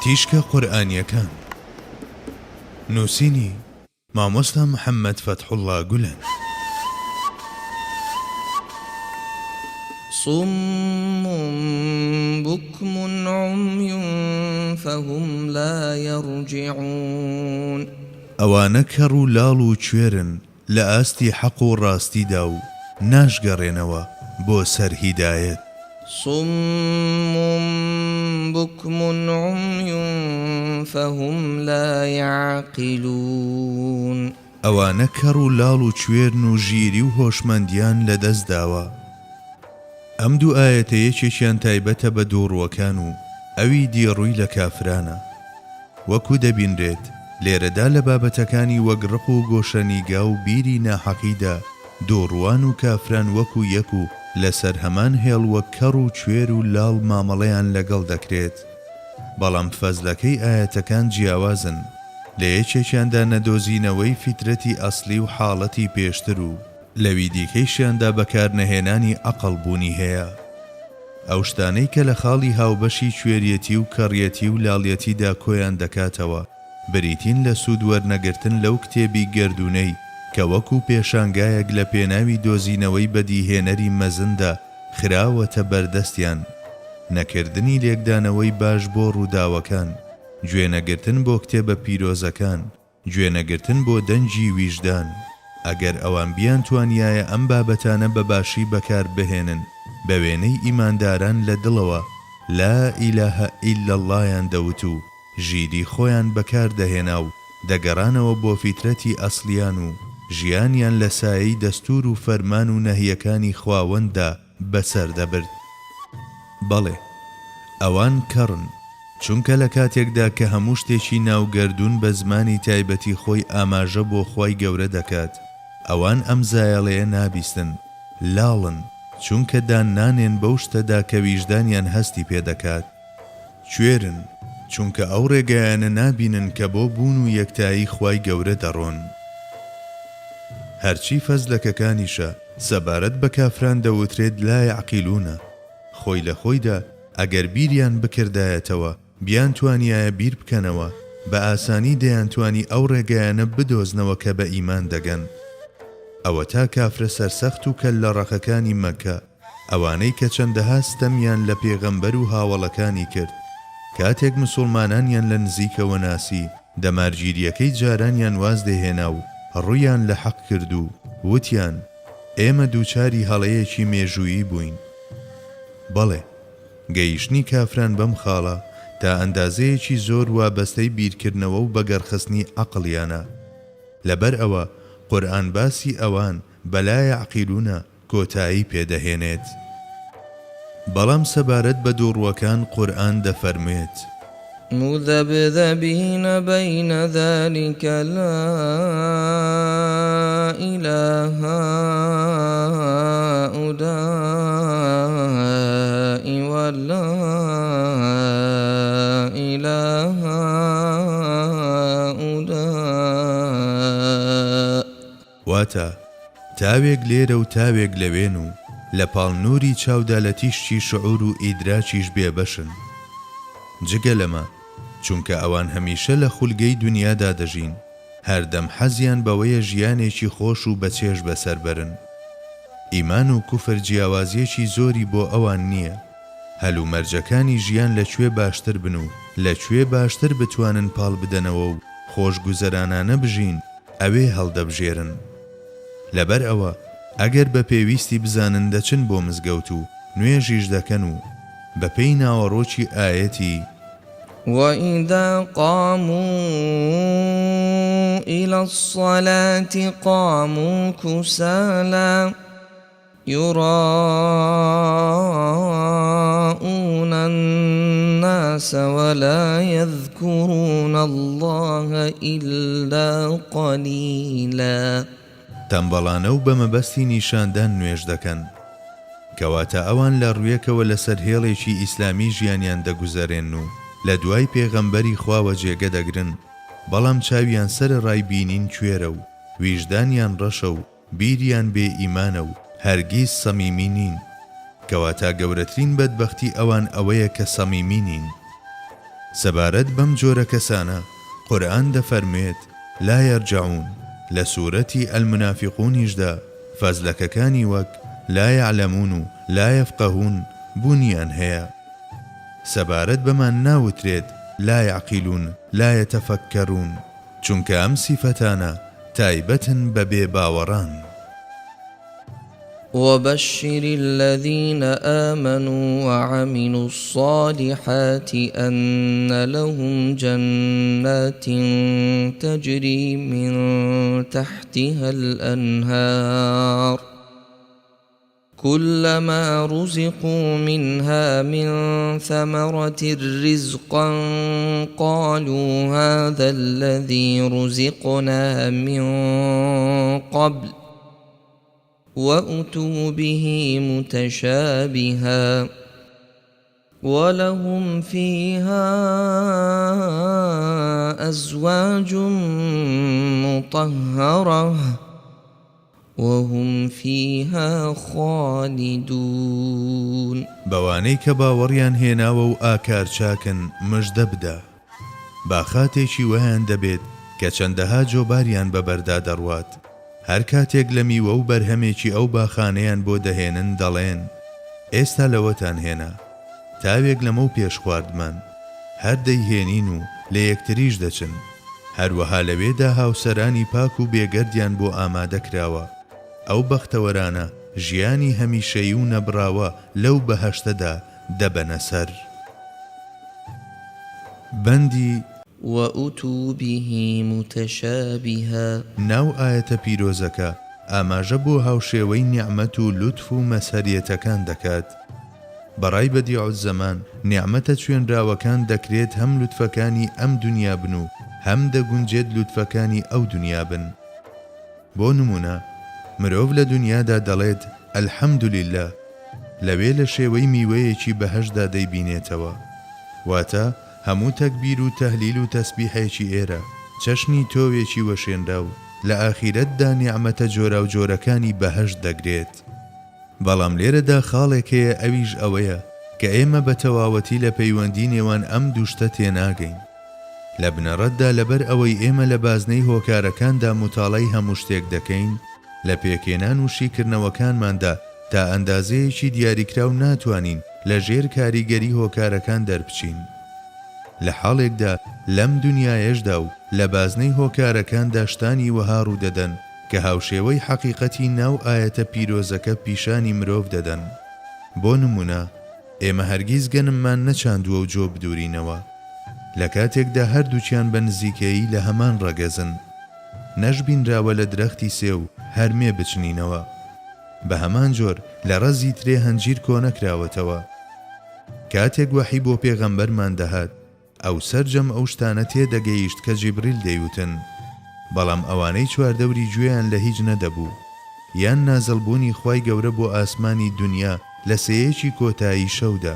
تیشکە قورئانیەکان. نووسینی، مامۆستا محەممەد فەتحوڵڵا گولەن. صم بکم عمی فهم لا یرجعون. ئەوانە کەڕ و لاڵ و کوێرن لە ئاستی حەق و ڕاستیدا و ناشگەڕێنەوە بۆ سەر هیدایەت. صم بکم عمی فهم لا یعقلون. ئەوانە کەڕ و لاڵ و کوێرن و ژیری و هۆشمەندیان لە دەست داوە. ئەم دوو ئایەتە یەکێکیان تایبەتە بە دووڕووەکان و ئەوی دی ڕووی لە کافرانە. وەکو دەبینرێت لێرەدا لە بابەتەکانی وەک ڕق و گۆشەنیگا و بیری ناحەقیدا دووڕووان و کافران وەکو یەک و لەسەر هەمان هێڵ وەک کەڕ و کوێر و لاڵ مامەڵەیان لەگەڵ دەکرێت. بەڵام فەزلەکەی ئایەتەکان جیاوازن، لە یەکێکیاندا نەدۆزینەوەی فیترەتی ئەسڵی و حاڵەتی پێشتر و، لەوی دیکەیشیاندا بەکارنەهێنانی عەقڵ بوونی هەیە. ئەو شتانەی کە لە خاڵی هاوبەشی کوێریەتی و کەڕیەتی و لاڵیەتیدا کۆیان دەکاتەوە، بریتین لە سوود وەرنەگرتن لەو کتێبی گەردوونەی کە وەکو پێشانگایەک لە پێناوی دۆزینەوەی بەدیهێنەری مەزندا خراوەتە بەردەستیان، نەکردنی لێکدانەوەی باش بۆ ڕووداوەکان، گوێنەگرتن بۆ کتێبە پیرۆزەکان، گوێنەگرتن بۆ دەنگی ویژدان، ئەگەر ئەوان بیانتوانیایە ئەم بابەتانە بە باشی بەکار بهێنن، بە وێنەی ئیمانداران لە دڵەوە لا الە الا اللە یان دەوت و ژیری خۆیان بەکار دەهێنا و دەگەڕانەوە بۆ فیترەتی ئەسڵیان و ژیانیان لە سایەی دەستوور و فەرمان و نەهیەکانی خواوەنددا بەسەر دەبرد. بەڵێ، ئەوان کەڕن، چونکە لە کاتێکدا کە هەموو شتێکی ناو گەردوون بە زمانی تایبەتی خۆی ئاماژە بۆ خوای گەورە دەکات، ئەوان ئەم زایەڵەیە نابیستن، لاڵن، چونکە دان نانێن بەو شتەدا کە ویژدانیان هەستی پێ دەکات. کوێرن، چونکە ئەو ڕێگایانە نابینن کە بۆ بوون و یەکتایی خوای گەورە دەڕۆن. هەرچی فەزلەکەکانیشە سەبارەت بە کافران دەوترێت لا یعقلون خۆی لە خۆیدا ئەگەر بیریان بکردایەتەوە بیانتوانیایە بیر بکەنەوە بە ئاسانی دەیانتوانی ئەو ڕێگایانە بدۆزنەوە کە بە ئیمان دەگەن. ئەوەتا کافرە سەرسەخت و کەللە ڕەقەکانی مەککە ئەوانەی کە چەندەها ستەمیان لە پێغەمبەر و هاوەڵەکانی کرد، کاتێک مسوڵمانانیان لە نزیکەوە ناسی، دەمارگیرییەکەی جارانیان واز لێهێنا و ڕوویان لە حەق کرد و وتیان، ئێمە دووچاری هەڵەیەکی مێژوویی بووین. بەڵێ، گەیشتنی کافران بەم خاڵە، تا ئەندازەیەکی زۆر وابەستەی بیرکردنەوە و بەگەڕخستنی عەقڵیانە. لەبەر ئەوە قورئان باسی ئەوان بە لا یعقلون کۆتایی پێ دەهێنێت. بەڵام سەبارەت بە دووڕووەکان قورئان دەفەرموێت. مذبذبین بین ذلک لا الی هؤلاء ولا الی هؤلاء. واتە، تاوێک لێرە و تاوێک لەوێن و لە پاڵ نووری چاودا لە تیشکی شعوور و ئیدراکیش بێبەشن. جگە لەمە، چونکە ئەوان هەمیشە لە خولگەی دونیادا دەژین، هەردەم حەزیان بەوەیە ژیانێکی خۆش و بەچێژ بەسەر بەرن. ئیمان و کوفر جیاوازییەکی زۆری بۆ ئەوان نییە. هەلومەرجەکانی ژیان لە کوێ باشتر بن و لە کوێ باشتر بتوانن پاڵ بدەنەوە و خۆشگوزەرانانە بژین، ئەوێ هەڵدەبژێرن. لەبەر ئەوە ئەگەر بە پێویستی بزانن دەچن بۆ مزگەوت و نوێژیش دەکەن و بە پێی ناوەڕۆکی ئایەتی، وَإِذَا قَامُوا إِلَى الصَّلَاةِ قَامُوا كُسَالَىٰ. یراءون الناس ولا یذکرون اللە الا قلیلا. تەمبەڵانە و بە مەبەستی نیشاندان نوێژ دەکەن. کەواتە ئەوان لە ڕوویەکەوە لەسەر هێڵێکی ئیسلامی ژیانیان دەگوزەرێنن و لە دوای پێغەمبەری خواوە جێگە دەگرن، بەڵام چاویان سەرەڕای بینین کوێرە و ویژدانیان ڕەشە و بیریان بێ ئیمانە و هەرگیز سەمیمی نین. کەواتە گەورەترین بەدبەختی ئەوان ئەوەیە کە سەمیمی نین. سەبارەت بەم جۆرە کەسانە قورئان دەفەرموێت، لا یرجعون، لە سورەتی المنافقونیشدا فەزلەکەکانی وەک، لا یعلمون و لا یفقهون، بوونیان هەیە. سەبارەت بەمان ناوترێت، لا یعقلون، لا یتفکرون، چونکە ئەم سیفەتانە تایبەتن بە بێ باوەڕان. وبشر الذین آمنوا وعملوا الصالحات أن لهم جنات تجري من تحتها الأنهار كلما رزقوا منها من ثمرة رزقا قالوا هذا الذي رزقنا من قبل وأتوا به متشابها ولهم فيها أزواج مطهرة وهم فيها خالدون. بەوانەی کە باوەڕیان هێناوە و ئاکار چاکن مژدە بدە، باخاتێکی وایان دەبێت کە چەندەها جۆباریان بەبەردا دەڕوات، هەر کاتێک لە میوە و بەرهەمێکی ئەو باخانەیان بۆ دەهێنن دەڵێن، ئێستا لەوەتان هێنا، تاوێک لەمەو پێش خواردمان، هەر دەیهێنین و لە یەکتریش دەچن، هەروەها لەوێدا هاوسەرانی پاک و بێگەردیان بۆ ئامادە کراوە، ئەو بەختەوەرانە ژیانی هەمیشەیی و نەبڕاوە لەو بەهەشتەدا دەبەنە سەر. بەندی. وأتوا به متشابها. ناو ئایەتە پیرۆزەکە ئاماژە بۆ هاوشێوەی نیعمەت و لوتف و مەزهەریەتەکان دەکات. بەڕای بەدیعولزەمان نیعمەتە چوێنراوەکان دەکرێت هەم لوتفەکانی ئەم دونیا بن و هەم دەگونجێت لوتفەکانی ئەو دونیا بن. بۆ نموونە مرۆڤ لە دونیادا دەڵێت الحمدللە لەوێ لە شێوەی میوەیەکی بەهەشتدا دەیبینێتەوە. واتە هەموو تەکبیر و تەهلیل و تەسبیحێکی ئێرە، چەشنی تۆوێکی وەشێنراو، لە ئاخیرەتدا نیعمەتە جۆراوجۆرەکانی بەهەشت دەگرێت. بەڵام لێرەدا خاڵێک هەیە ئەویش ئەوەیە کە ئێمە بە تەواوەتی لە پەیوەندی نێوان ئەم دوو شتە تێناگەین. لە بنەڕەتدا لەبەر ئەوەی ئێمە لە بازنەی هۆکارەکاندا موتاڵای هەموو شتێک دەکەین، لە پێکهێنان و شیکردنەوەکانماندا تا ئەندازەیەکی دیاریکراو ناتوانین لە ژێر کاریگەری هۆکارەکان دەربچین. لە حاڵێکدا لەم دونیایەشدا و لە بازنەی هۆکارەکاندا شتانی وەها ڕوودەدەن کە هاوشێوەی حەقیقەتی ناو ئایەتە پیرۆزەکە پیشانی مرۆڤ دەدەن. بۆ نموونە ئێمە هەرگیز گەنممان نەچاندووە و جۆ بدوورینەوە. لە کاتێکدا هەردووکیان بە نزیکەیی لە هەمان ڕەگەزن. نەشبینراوە لە درەختی سێو هەرمێ بچنینەوە. بە هەمان جۆر لە ڕەزی ترێ هەنجیر کۆنەکراوەتەوە. کاتێک وەحی بۆ پێغەمبەرمان دەهات، ئەو سەرجەم ئەو شتانە تێدەگەیشت کە جیبریل دەیوتن، بەڵام ئەوانەی چواردەوری گوێیان لە هیچ نەدەبوو. یان نازڵبوونی خوای گەورە بۆ ئاسمانی دونیا لە سێیەکی کۆتایی شەودا.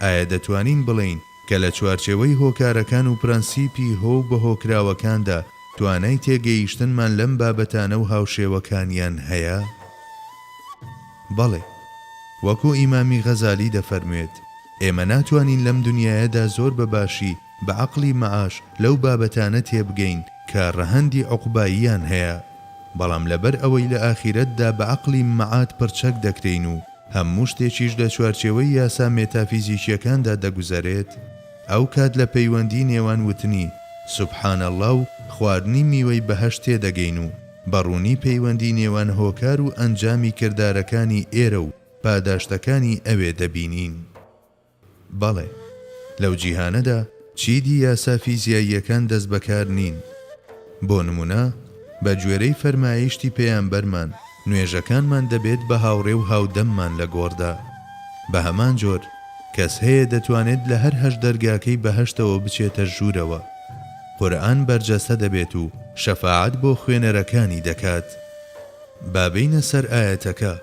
ئایا دەتوانین بڵێین کە لە چوارچێوەی هۆکارەکان و پرەنسیپی هۆ و بەهۆکراوەکاندا توانای تێگەیشتنمان لەم بابەتانە و هاوشێوەکانیان هەیە؟ بەڵێ. وەکو ئیمامی غەزالی دەفەرموێت، ئێمە ناتوانین لەم دونیایەدا زۆر بە باشی بە عەقڵی مەعاش لەو بابەتانە تێبگەین کە ڕەهەندی عوقباییان هەیە، بەڵام لەبەر ئەوەی لە ئاخیرەتدا بە عەقڵی مەعاد پڕچەک دەکرێین و هەموو شتێکیش لە چوارچێوەی یاسا مێتافیزیکییەکاندا دەگوزەرێت، ئەو کات لە پەیوەندی نێوان وتنی، سبحان اللە، و خواردنی میوەی بەهەشت تێدەگەین و بە ڕوونی پەیوەندی نێوان هۆکار و ئەنجامی کردارەکانی ئێرە و پاداشتەکانی ئەوێ دەبینین. بەڵێ، لەو جیهانەدا چیدی یاسا فیزیاییەکان دەستبەکار نین. بۆ نموونە، بە گوێرەی فەرمایشتی پەیامبەرمان، نوێژەکانمان دەبێت بە هاوڕێ و هاودەممان لە گۆڕدا. بە هەمان جۆر، کەس هەیە دەتوانێت لە هەر هەشت دەرگاکەی بەهەشتەوە بچێتە ژوورەوە. قورئان بەرجەستە دەبێت و شەفاعەت بۆ خوێنەرەکانی دەکات. با بێینە سەر ئایەتەکە.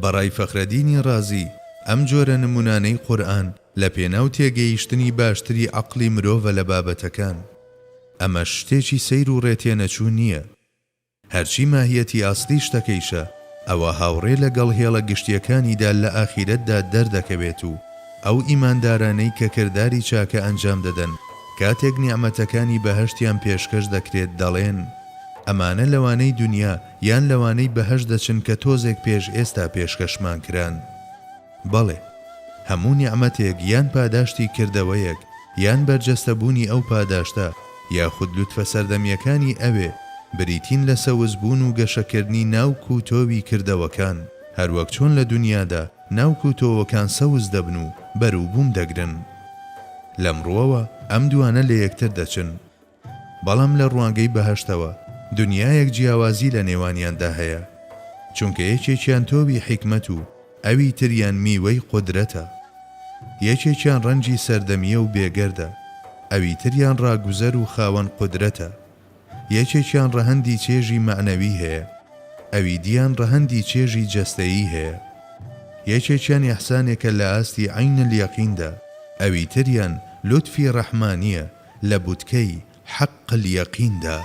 بە ڕای فەخرەدینی ڕازی، ئەم جۆرە نموونانەی قورئان لە پێناو تێگەیشتنی باشتری عەقڵی مرۆڤە لە بابەتەکان. ئەمەش شتێکی سەیر و ڕێتێنەچوو نییە. هەرچی ماهیەتی ئەسڵی شتەکەیشە، ئەوە هاوڕێ لە گەڵ هێڵە گشتییەکانیدا لە ئاخیرەتدا دەردەکەوێت و. ئەو ئیماندارانەی کە کرداری چاکە ئەنجام دەدەن، کاتێک نیعمەتەکانی بەهەشتیان پێشکەش دەکرێت دەڵێن، ئەمانە لەوانەی دونیا یان لەوانەی بەهەشت دەچن کە تۆزێک پێش ئێستا پێشکەشمان کران. بەڵێ، هەموو نیعمەتێک یان پاداشتی کردەوەیەک یان بەرجەستەبوونی ئەو پاداشتە یاخود لوتفە سەردەمییەکانی ئەوێ بریتین لە سەوزبوون و گەشەکردنی ناوک و تۆوی کردەوەکان، هەروەک چۆن لە دونیادا ناوک و تۆوەکان سەوز دەبن و بەروبووم دەگرن. لەم ڕووەوە ئەم دوانە لە یەکتر دەچن. بەڵام لە ڕوانگەی بەهەشتەوە دونیایەک جیاوازی لە نێوانیاندا هەیە، چونکە یەکێکیان تۆوی حیکمەت و ئەوی تریان میوەی قودرەتە. یەکێکیان ڕەنجی سەردەمییە و بێگەردە، ئەوی تریان ڕاگوزەر و خاوەن قودرەتە. یەکێکیان ڕەهەندی چێژی مەعنەوی هەیە، ئەوی دیان ڕەهەندی چێژی جەستەیی هەیە. یەکێکیان ئیحسانێکە لە ئاستی عین الیقیندا، ئەوی تریان لوتفی ڕەحمانییە لە بوتکەی، حق الیقین، دا.